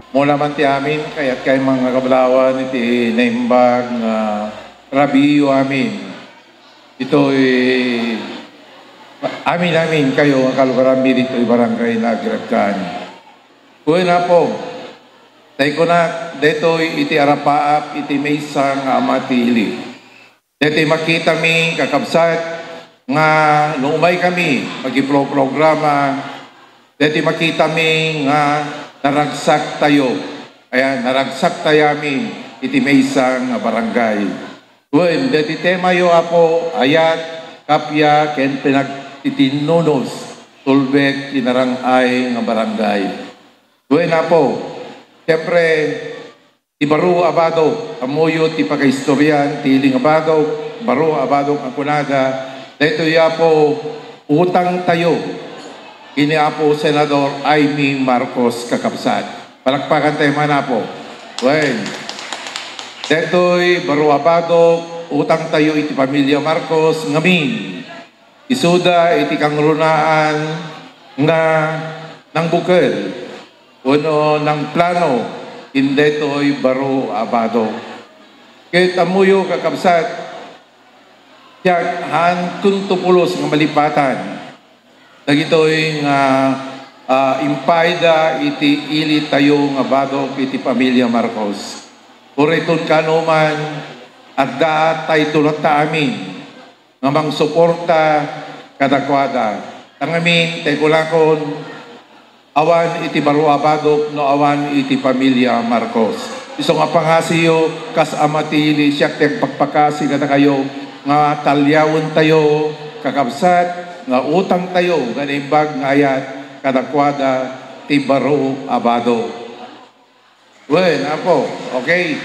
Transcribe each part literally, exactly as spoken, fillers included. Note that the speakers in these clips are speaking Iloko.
Muna man ti amin, kayat kay mga kablawan iti naimbag nga rabiyo amin. Itoy amin-amin kayo nga kalugaranmi ditoy barangay Nagrabkan. Wen, Apo, tay kunak, daytoy iti arapaap iti maysa nga ama ti ili. Daytoy makitami, kakabsat, nga no umaykami makiproprograma, daytoy makitami nga naragsak tayo. Ayan, naragsak tayo amin iti maysa nga barangay. Wen, daytoy temayo, Apo, ayat, kappia, ken pinagtitinnunos, tulbek ti narang-ay nga barangay. Wen, Apo, siyempre, ti baro a badok, ammoyo ti pakaistorian ti ili nga badok, baro a badok a kunada, daytoy, Apo, utang tayo ken ni Apo Senador Imee Marcos, kakabsat. Palakpakan tayo man, Apo. Wen, daytoy baro a badok, utang tayo iti pamilya Marcos ngamin. Isuda iti kangrunaan nga nangbukel wenno nangplano ken daytoy baro a badok. Ket ammoyo, kakabsat, siak, haankonto pulos nga malipatan dagitoy nga, ah, impaayda iti ili tayo nga badok iti pamilya Marcos. Uray ton kaano man, adda tayo latta amin nga mangsuporta kadakuada. Tangamin, tay kunakon, awan iti baro a badok no awan iti pamilya Marcos. Isu nga pangasiyo, kas ama ti ili, siak ti agpakpakasi kadakayo nga talliawen tayo, kakabsat, nga utang tayo nga naimbag nga ayat kadakuada ti baro a badok. Wen, Apo, okay.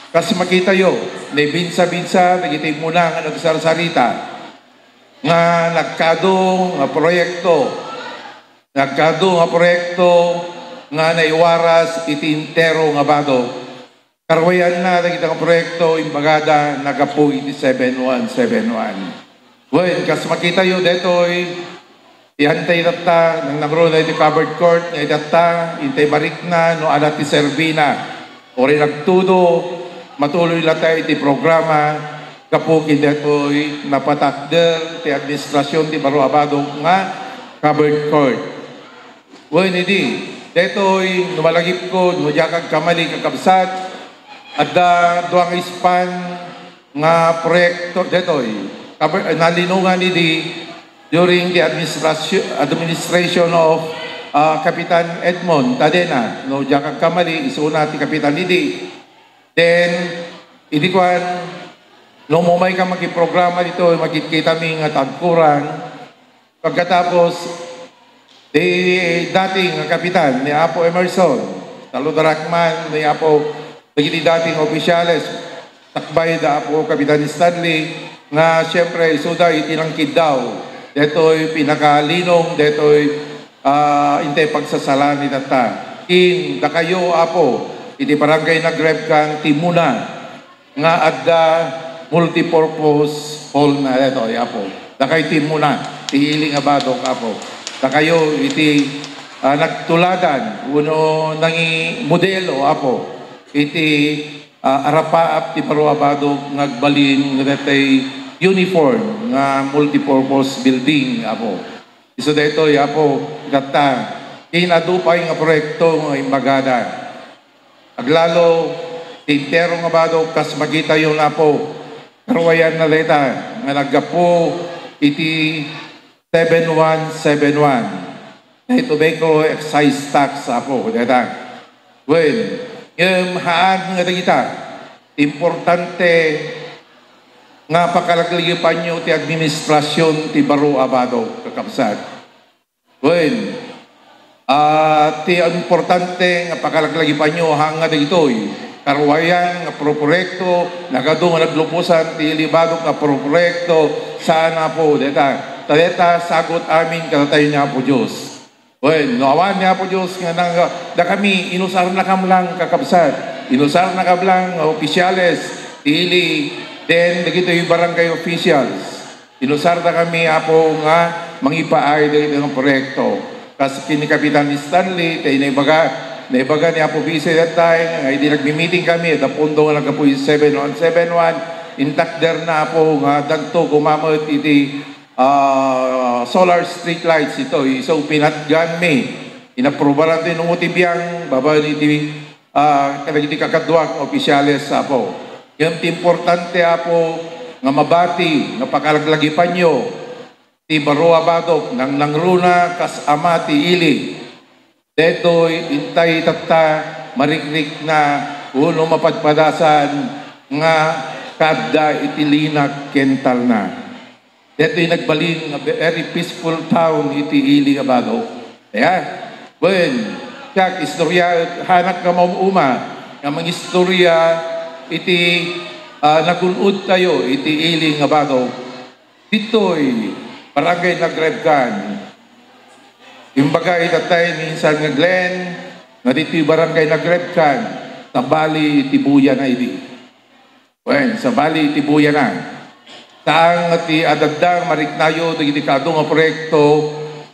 Kas makitayo, naibinsa-binsa dagiti muna nga nagsarsarita nga nagkadu nga proyekto, nagkadu nga proyekto nga naiwaras iti entero nga badok. Karuayanna dagiti nga proyekto, imbagada, naggapu iti seven one seven one. Wen, kas makitayo daytoy, ti antay tatta, nangnangruna iti covered court, nga itatta, intay marikna, no adda ti serbina. Uray nagtudo, matuloy latta iti programa, gapu ken daytoy napatakder ti administrasyon ti baro a badok nga covered court. Wen, idi, daytoy, no malagipko, no diak agkamali, kakabsat, adda dua nga span nga proyekto daytoy. Kabe-, nalinungan idi during the administration, administration of, ah, Kapitan Edmond Cadena, no diak agkamali, isuna ti kapitan idi. Then, idi kuan, no umayka makiprograma ditoy, makitkitami nga tagkurang, pagkatapos, ti dating nga kapitan ni Apo Emerson, taludrak man ni Apo, dagiti dating opisyales, sakbay da Apo Kapitan Stanley, nga siyempre isuda iti nangkiddaw, detoy pinakalinong, detoy, ah, intay pagsasala ni tatta. Ken dakayo, Apo, iti barangay Nagrebkan, ti muna, nga adda multipurpose hall na daytoy, Apo. Dakay ti muna, ti ili nga badok, Apo. Dakayo iti, ah, nagtuladan, wenno nangi modelo, Apo, iti, ah, arapaap ti baro a badok nga agbalin nga daytoy uniform nga multipurpose building, Apo. Isu daytoy, Apo, itatta, ken adu pay nga proyekto nga imbagada. Aglalo, ti entero nga badok kas makitayo, Apo, karuayanna dayta nga naggapu iti seven one seven one. Daytoy tobacco excise tax, Apo, dayta. Wen, ngem haan nga dagita, importante nga pakalaglagipanyo ti administrasyon ti baro a badok, kakabsat. Wen, ah, ti importante nga pakalaglagipanyo haan nga dagitoy karuayan nga proproyekto, nagadu nga nagluposan ti ili badok nga proproyekto, saan, Apo, deta. Ta deta sagut amin kadatayo ni Apo Dios. Wen, no awan ni Apo Dios nga nang-, dakami, inusarnakam lang, kakabsat. Inusarnakam lang nga opisyales, ti ili, then dagitoy barangay officials. Inusardakami, Apo, nga mangipaay dagiti nga proyekto. Kas ken ni Kapitan Stanley, ta inaibaga, Naibaga ni Apo Bise that time, nga idi nagmi-meeting kami, adda pundo nga naggapu iti seven one seven one, intakderna, Apo, nga addanto koma met iti, ah, solar street lights itoy. So, pinatganmi. Inaprubaran ti inungo ti biang, babaen iti, ah, kadagiti kakaduak nga opisyales, Apo. Ngem ti importante, Apo, nga mabati, nga pakalaglagipanyo ti baro a badok, nangnangruna kas ama ti ili. Daytoy intay tatta marikrikna wenno mapadpadasan nga kaadda iti linak ken talna. Daytoy nagbalin nga very peaceful town iti ili nga badok. Ayan. Wen, siak, istorya, hanak nga maum-uma nga mangistorya iti, ah, nagun-od tayo iti ili nga badok. Ditoy, Barangay Nagrebkan. Imbaga ita tay minsan nga Glenn, nga ditoy Barangay Nagrebkan, sabali iti buyana idi. Wen, sabali iti buyana. Saan nga ti adadda nga mariknayo dagiti kaadu nga proyekto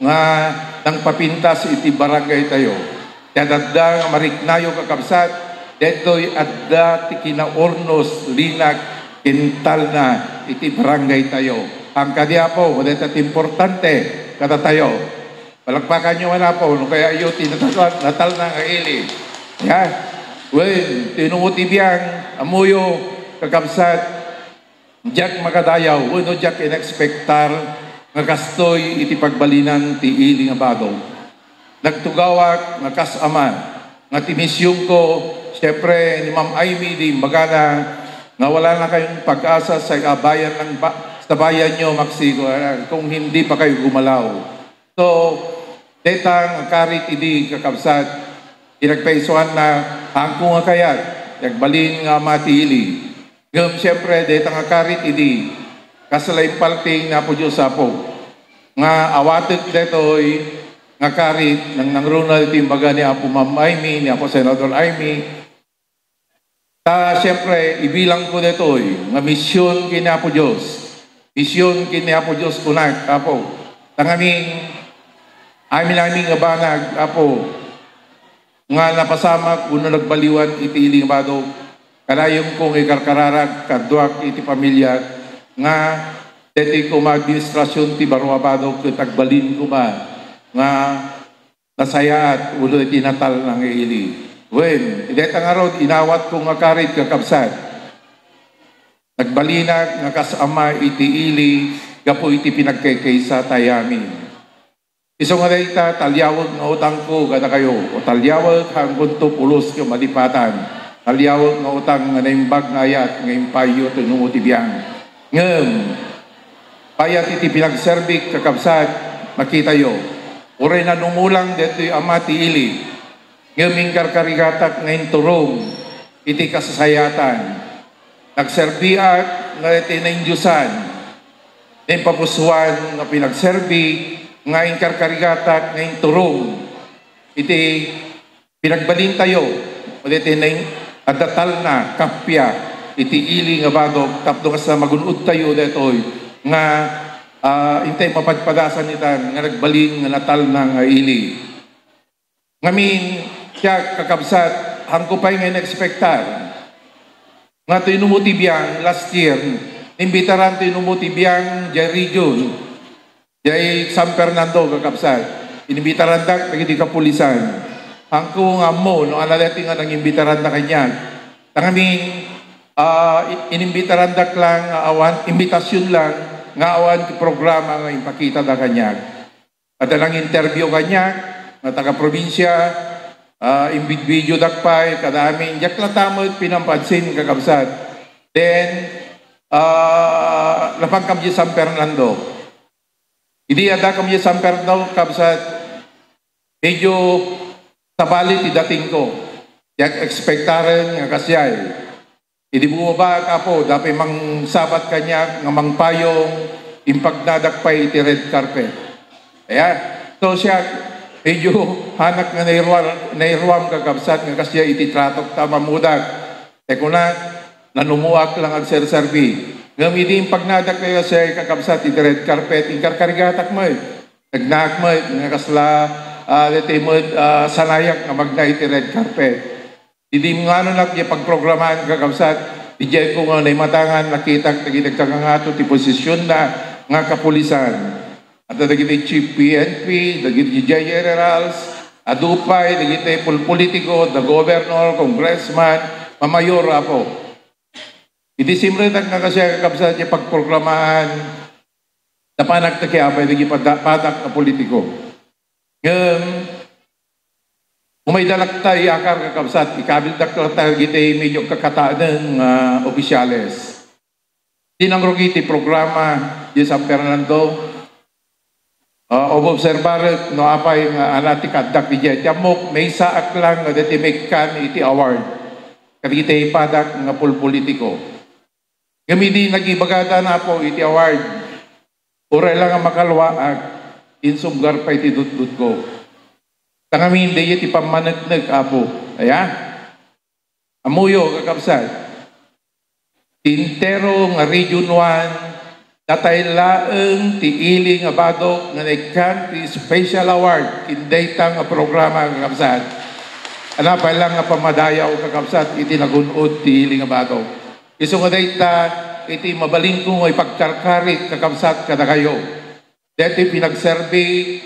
nga nangpapintas iti barangay tayo. Ti adadda nga mariknayo, kakabsat, daytoy adda ti kinaurnos, linak ken talna iti barangay tayo. Ang kadi, Apo, dayta ti importante kadatayo. Palakpakanyo man, Apo, no kayatyo ti natal-, natalna nga ili. Ya? Wen, ti inungo ti biang, ammoyo, kakabsat, diak makadayaw, wenno diak inekspektar nga kastoy iti pagbalinan ti ili nga badok. Nagtugawak nga kas ama, nga ti misionko, siempre, ni Ma'am Aimee, di imbagana nga wala na kayong pag-asa sa bayan ng ba-, sa bayan nyo, Mexico, ah, kung hindi pa kayo gumalaw. So, dayta nga karit idi, kakabsat, ti nagpaisuanna, haanko nga kayat, ti agbalin nga ama ti ili. Ngem siempre, dayta nga karit idi, kasla impalting ni Apo Dios, Apo, nga awatek daytoy nga karit, nangnangruna iti imbaga ni Apo Ma'am Aimee, ni Apo Senador Aimee. Ta siempre, ibilangko daytoy nga mision ken ni Apo Dios. Mision ken ni Apo Dios kunak, Apo. Ta ngamin, amin-amin nga banag, Apo, nga napasamak wenno nagbaliwan iti ili nga badok, kadayonko nga ikarkararak kaduak iti pamiliak nga daytoy koma administrasion ti baro a badok ket agbalin koma nga nasayaat wenno iti natalna nga ili. Wen, dayta ngarud, inawatko nga karit, kakabsat. Nagbalinak nga kas ama iti ili gapu iti pinagkaykaysa tayo amin. Isu nga dayta, taliawek nga utangko kadakayo, o taliawek, haankonto pulos ken malipatan. Taliawek nga utang nga naimbag nga ayat nga impayo ti inungo ti biang. Ngem, payat iti pinagserbik, kakabsat, makitayo. Uray nanumulang daytoy ama ti ili, ngem inkarkarigatak nga inturong iti kasasayaatan. Nagserbiak nga iti naindiosan, naimpapusuan nga pinagserbi nga inkarkarigatak nga inturong iti pinagbalintayo, iti naing-, adda talna, kappia, iti ili nga badok, tapno kasla magun-odtayo daytoy nga, ah, intay mapadpadasan itan nga nagbalin nga natalna nga ili. Ngamin, siak, kakabsat, haanko pay nga inekspektar nga ti inungo ti biang last year, imbitaran ti inungo ti biang diay region, diay San Fernando, kakabsat. Inimbitarandak dagiti kapulisan. Haanko nga ammo no ania daytoy nga nangimbitarandak kaniak. Ta ngamin, ah, i-, inimbitarandak lang nga awan, imbitasyon lang nga awan ti programa nga impakitada kaniak. Adda nang-interview kaniak nga taga-probinsia, ah, imbidbidiodak pay kada amin. Diak latta met pinampansin, kakabsat. Then, ah, napankami San Fernando. Idi addakami San Fernando, kabsat, medyo sabali ti datingko. Diak ekspektaren nga kasiay. Idi bumabaak, Apo, adda pay mangsabat kaniak nga mangpayong, impagnadak pay iti red carpet. Ayan. So, siak, medyo hanak nga nairuar-, nairuam, kakabsat, nga kasiay iti tratok ta ammodak. Ti kunak, nanumoak lang agserserbi. Ngem idi impagnadak kasiay, kakabsat, iti red carpet, inkarkarigatak met. Nagnaak met nga kasla ah, daytoy met, ah, sanayak nga magna iti red carpet. Idi ngano nak diay pagprogramaan, kakabsat, diay ko nga naimatangan, nakitak dagiti agkakangato ti posisionna nga kapulisan. Adda dagiti chief P N P, dagiti generals, adu pay dagiti pulpolitiko, da governor, congressman, mamayor, Apo. Iti simretak nga kasiak, kakabsat, ti pagproklamaan, napanak ta kiapay dagiti pada-, padak nga politiko. Ngem, umaydalak ta iyakar, kakabsat, ikabildak ta dagiti medyo kakataeneng nga opisyales. Ti nangrugi ti programa di San Fernando, ah, obserbarek no apay nga anak ti kaaddak diay. Ti ammok, maysaak lang nga daytoy maikkan iti award kadagiti padak nga pulpolitiko. Ngem idi nagibagada, Apo, iti award, uray lang nga makaluaak, insubgar pay ti dutdutko. Ta ngamin, dayta ti pammaneknek, Apo. Aya? Ammoyo, kakabsat, ti entero nga Region one, datay laeng ti Ili nga Badok nga naikkan ti special award ken dayta nga programa, kakabsat. Ania pay lang nga pammadayaw, kakabsat, iti nagun-od ti Ili nga Badok. Isu nga dayta iti mabalinko nga ipagkarkarit, kakabsat, kadakayo. Daytoy pinagserbi,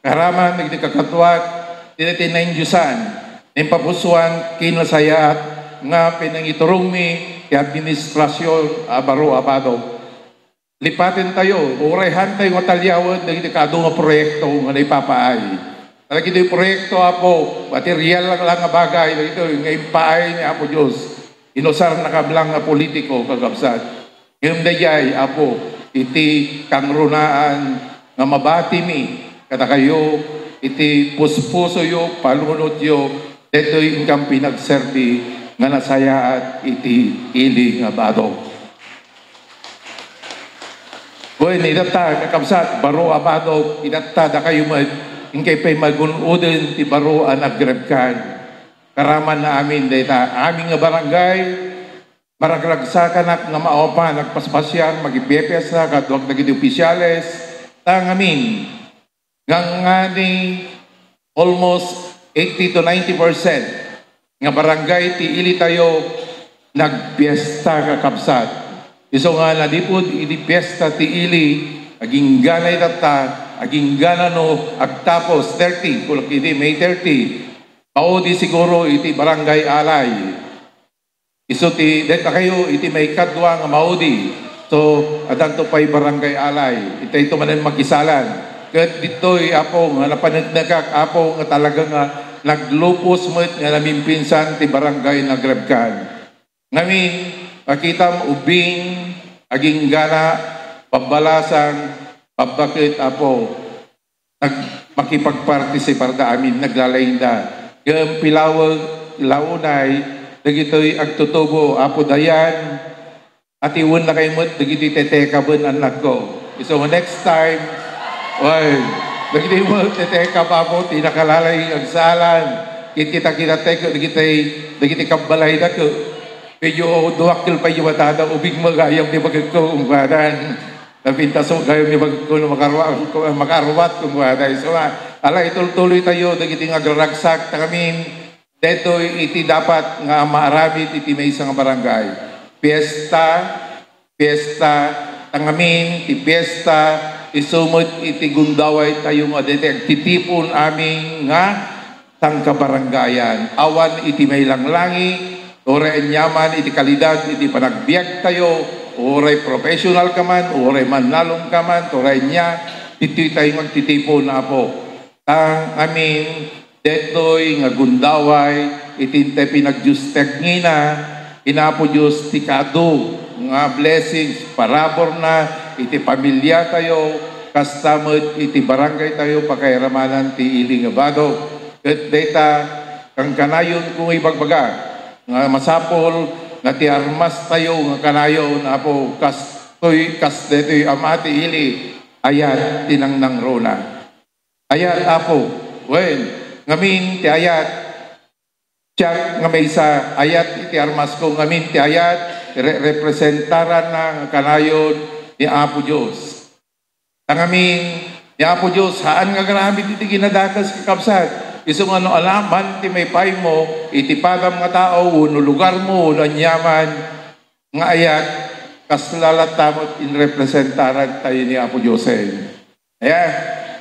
kaaraman dagiti kakaduak, daytoy naindiosan, naimpapusoan ken nasayaat nga pinangiturongmi ti administrasyon a baro a badok. Lipatentayo, uray haantayo nga taliawen dagiti kaadu nga proyekto nga naipapaay. Dagiti proyekto, Apo, material lang, lang nga bagay, dagitoy nga impaay ni Apo Dios. Inusarnakam lang nga politiko, kakabsat. Ngem daydiay, Apo, iti kangrunaan nga mabatimi kadakayo, iti puspusoyo, panunotyo, daytoy inkam pinagserbi nga nasayaat iti Ili nga Badok. Wen, itatta, kakabsat, baro a badok, itatta dakayo met, inkay pay magun-oden ti baro a nagrebkan. Kaaramanna amin dayta, amin nga barangay, maragragsakanak nga maupapan, agpaspasiar, magipipiesta, kaduak dagiti opisyales, ta ngamin, ngangani almost eighty to ninety percent nga barangay ti Ilitayo nagpiesta, kakabsat. Isu nga nadipud iti piesta ti Ili, agingganay tatta, aginggana no agtapos thirty, kulak iti May thirty, maudi siguro iti Barangay Alay. Isu ti, dayta kayo iti maikadua nga maudi. So, adanto pay Barangay Alay. Itayto manen makisalan. Ket ditoy, Apo, nga napaneknekak, Apo, nga talaga nga naglupos met nga namimpinsan ti barangay nagrebkan. Ngamin, makitam ubing, aginggana, pabbalasang, pabbaket, Apo. Nag-, makipagpartisiparda amin, naglalaingda. Ngem pilaweg, launay, dagitoy agtutubo, Apo Dayan, atiwennakay met dagiti tetekaben, annakko. Isu nga next time, oy, dagiti met tetekab, Apo, ti nakalalay nga agsalan. Ket kita-kitatay ket dagiti, dagiti kabbalayda ket medyo duakkel pay matada, ubing met gayam ti bagekko, kunkua. Napintaso gayo ni bagko no makaruat, makaruat, kunkua. Isu nga, ala, itultuloytayo dagiti nga agraragsak, ta ngamin, daytoy iti dapat nga maaramid iti maysa nga barangay. Piesta, piesta, ta ngamin, ti piesta, isu met iti gundawaytayo nga daytoy agtitipon amin nga sangkabaranggayan. Awan iti mailanglangi, uray aniaman iti kalidad iti panagbiagtayo, uray professional ka man, uray mannalong ka man, uray ania, ditoy tayo nga agtitipon, Apo. Ta ngamin, detoy nga gundaway, iti intay pinagdios ti agngina, ken Apo Dios ti kaadu nga blessings, paraburna iti pamiliatayo, kasta met iti barangaytayo, pakairamanan ti Ili nga Badok. Ket dayta, kankanayon ko nga ibagbaga, nga masapul nga ti armastayo nga kanayon, Apo, kastoy, kas daytoy a mati ili, ayat ti nangnangruna. Ayat, Apo, wen, ngamin ti ayat, siak nga maysa, ayat iti armasko, ngamin ti ayat, re-, representaranna nga kanayon ni Apo Dios. Ta ngamin, ni Apo Dios, haan nga agaramid iti kinadakes, kakabsat. Isu nga no alaman ti maipaymo iti padam nga tao, wenno lugarmo, wenno aniaman nga ayat, kasla latta met in representaran tayo ni Apo Dios. Aya,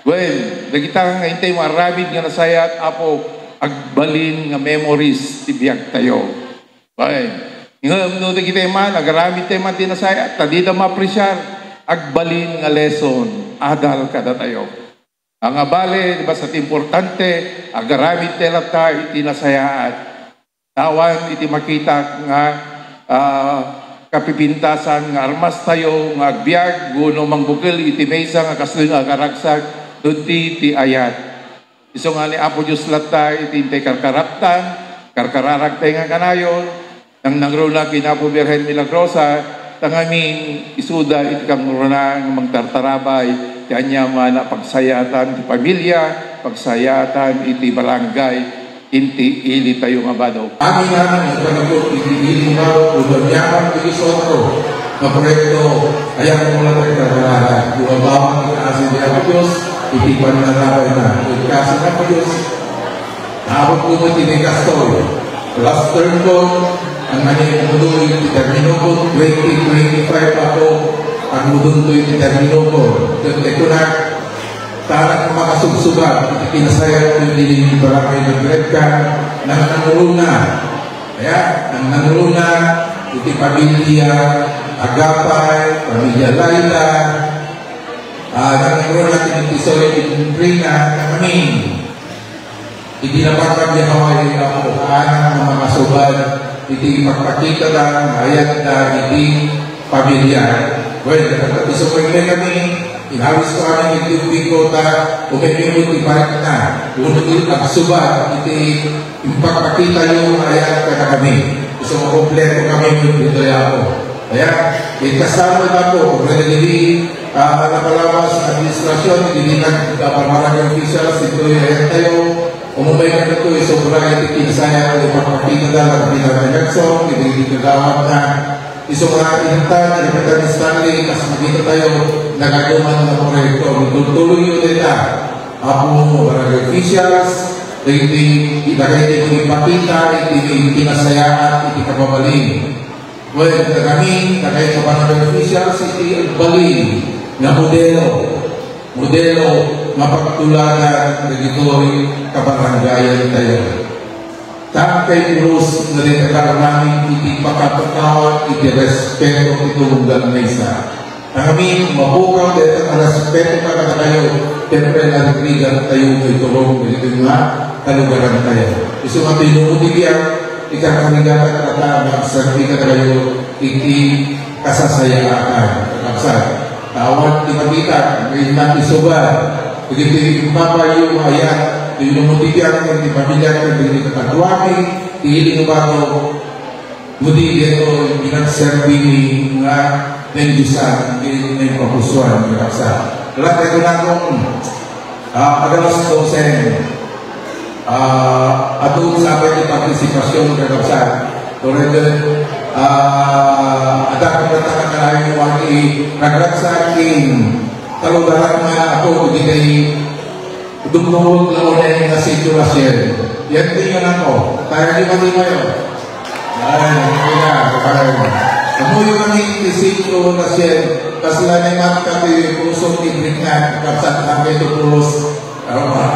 wen, dagita nga intay maaramid nga nasayaat, Apo, agbalin nga memories ti biag tayo. Wen, ngem no dagita man, agaramid tayo man ti nasayaat, ta dida maapresiar, agbalin nga lesson, adal kadatayo. Nga bale, di ba, sa ti importante, agaramid tayo latta iti nasayaat. Awan iti makita nga, ah, kapipintasan nga armas tayo nga agbiag wenno mangbukel iti maysa nga kastoy nga agaragsak, no di ti ayat. Isu nga ni Apo Dios latta iti intay karkaraptan, karkararag tayo nga kanayon, nangnangruna ken Apo Birhen Milagrosa, ta ngamin isuda iti kangruna nga mangtartarabay ti aniaman a pagsayaatan ti pamilya, pagsayaatan iti barangay, inti ili tayo nga bado. Amin, amin, ipalibot iti ili nga bado, udon yaman ti isotro, nga proyekto, ayan mo lang ang kagalala, yung ang bawang ng asin ni Apo Diyos, iti pananabay na, yung kasi ng Apo Diyos, naabot ko mo iti ni Kastoy, last term ko, ang naging umuduloy iti termino ko, twenty twenty-five ako, ang udon ko iti termino ko, ket ito na, Para makasubsuba iti kinasayat ti barangay Nagretka, nangnangruna. Aya, nangnangruna iti pamilya Agapay, pamilya Laila, ah, nangnangruna ti Tisoy, ti Rina, nangamin. Iti napatag ni Hawaii nga apo, anak nga makasuban, iti ipagpakita da nga ayat da iti pamilya. Well, nagkatapiso ko yung kami, inawis ko kami iti biko ta, umemyo ti parikna, uno ti agsubat iti ipagpakita yung ayat kada kami. So, kompleto kami yung dito ako. Ayan, ikasama na po, pwede dili, ah, napalabas sa administrasyon, hindi nagpapamarang officials, ito yung ayan tayo, umumay na ito, isobra iti kinasaya, ipagpakita na lang, pinagagakso, hindi kagawad na, isobra inta, Kapitan Stanley, kas magkita tayo, nagaduman na proyekto, tutuloy yun dita, apo, barangay officials, hindi, hindi kayo ipakita, hindi kinasayaan, hindi kapabalin. Well, kami, kami sa barangay officials, iti agbalin nga modelo, modelo nga pagtulagan dagitoy kabarangayan tayo. Ta kay pulos nga di tagarnami iti pakapakawan iti respeto iti tunggal maysa. Kami, mapukaw deta nga respeto kadatayo, siyempre, narigrigan tayo nga iturong dagitoy nga kalugaran tayo. Isu nga tinumutibian, Ikakarigatan kata nga agserbi kadakayo iti kasasayaatan. Kakabsat, ta awan ti makita, nga innak isuba, dagiti impapayo nga ayat, ti lumutibian, ti pamilya, ti kataduami, ti ilinubano, no di daytoy inagserbi ni nga naindusan, ti naipapusuan, kakabsat. Latay ko nakong, Ah, adalas dosen. Ah, adu sa amin ti partisipasyon, kakabsat. Torede, ah, adda kami tatakakalayo, wani, kakabsat, king kalugaran nga ako, digitay dumdumog na unay nga sitwasyon. Yan din yun ako. Tayo di matimayo. Ay, kaya, ay. Amuyo kami ti sitio nga siyen, kasla ni Marta ti puso ti Britnat, kapsat hangke to pulos.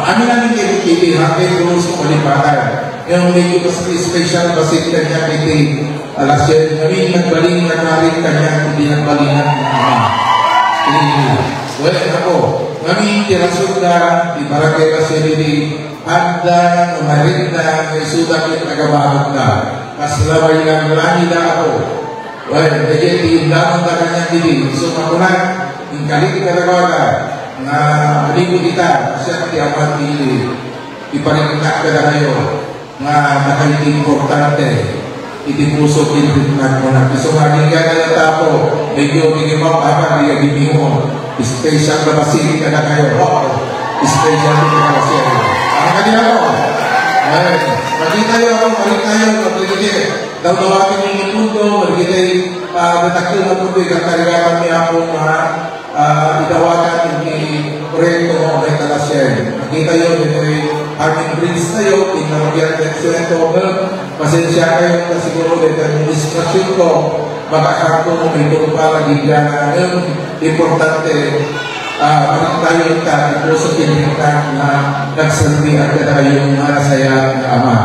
Amin namin ti kiti, hangke pulos ko kalipatan. Yung medyo mas special basit kanya kiti, alas siyen, kami nagbaling na karit kanya, hindi nagbaling na. Well, ako, kami ti rason na, di barangay na siya dili, Adda nga marikna nga isuda ket agabarekda. Kasla bayan langit ako. Wen, dagiti indamon da kaniak idi. So, makunak, inkalik kadakuada nga malibot ita, siak ti Ama ti ili. Ipariknak kadakayo nga nakaimportante. Iti puso ti Britnat mo na. Isu nga agingga na tapo, medyo minimum apan di agimimo. Special na basit kadakayo. Wow! Special na basit. Ang kanya mo. Ay, makita yo ako, makita yo, makita yo. Daw daw ating mga punto, makita yo, ah, natakil na punto, ikatarigapan ni Apo, mga Ah, idawakan iti proyekto nga Obreta Lasien. Nakitayo ditoy farming bridge tayo, pinarugyan tayo sa ito, pasensya kayo na siguro dahil ang distraction ko, makakako mo ito para gigyangan importante, ah, tayo ta, ito sa tinignan na nagserbi ang kadayon nga saya nga ama.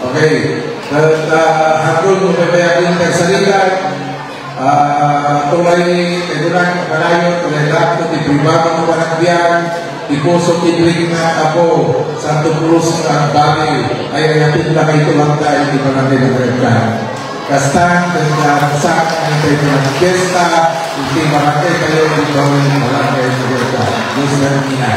Okay. At, ah, hangtod mo pa yung nagsalitan, ah, tulay, kagunan, kalayo, tulay lang, kung di pribado mo panagbian, ipuso, ibling na ako, Santo Cruz, na bali, ay, ay, atin na kayo tulang tayo, di pa natin nagkakita. Kasta, kasta, sa, ang tayo ng fiesta, hindi barangay kayo, di ba, barangay kayo, Diyos na ang ina.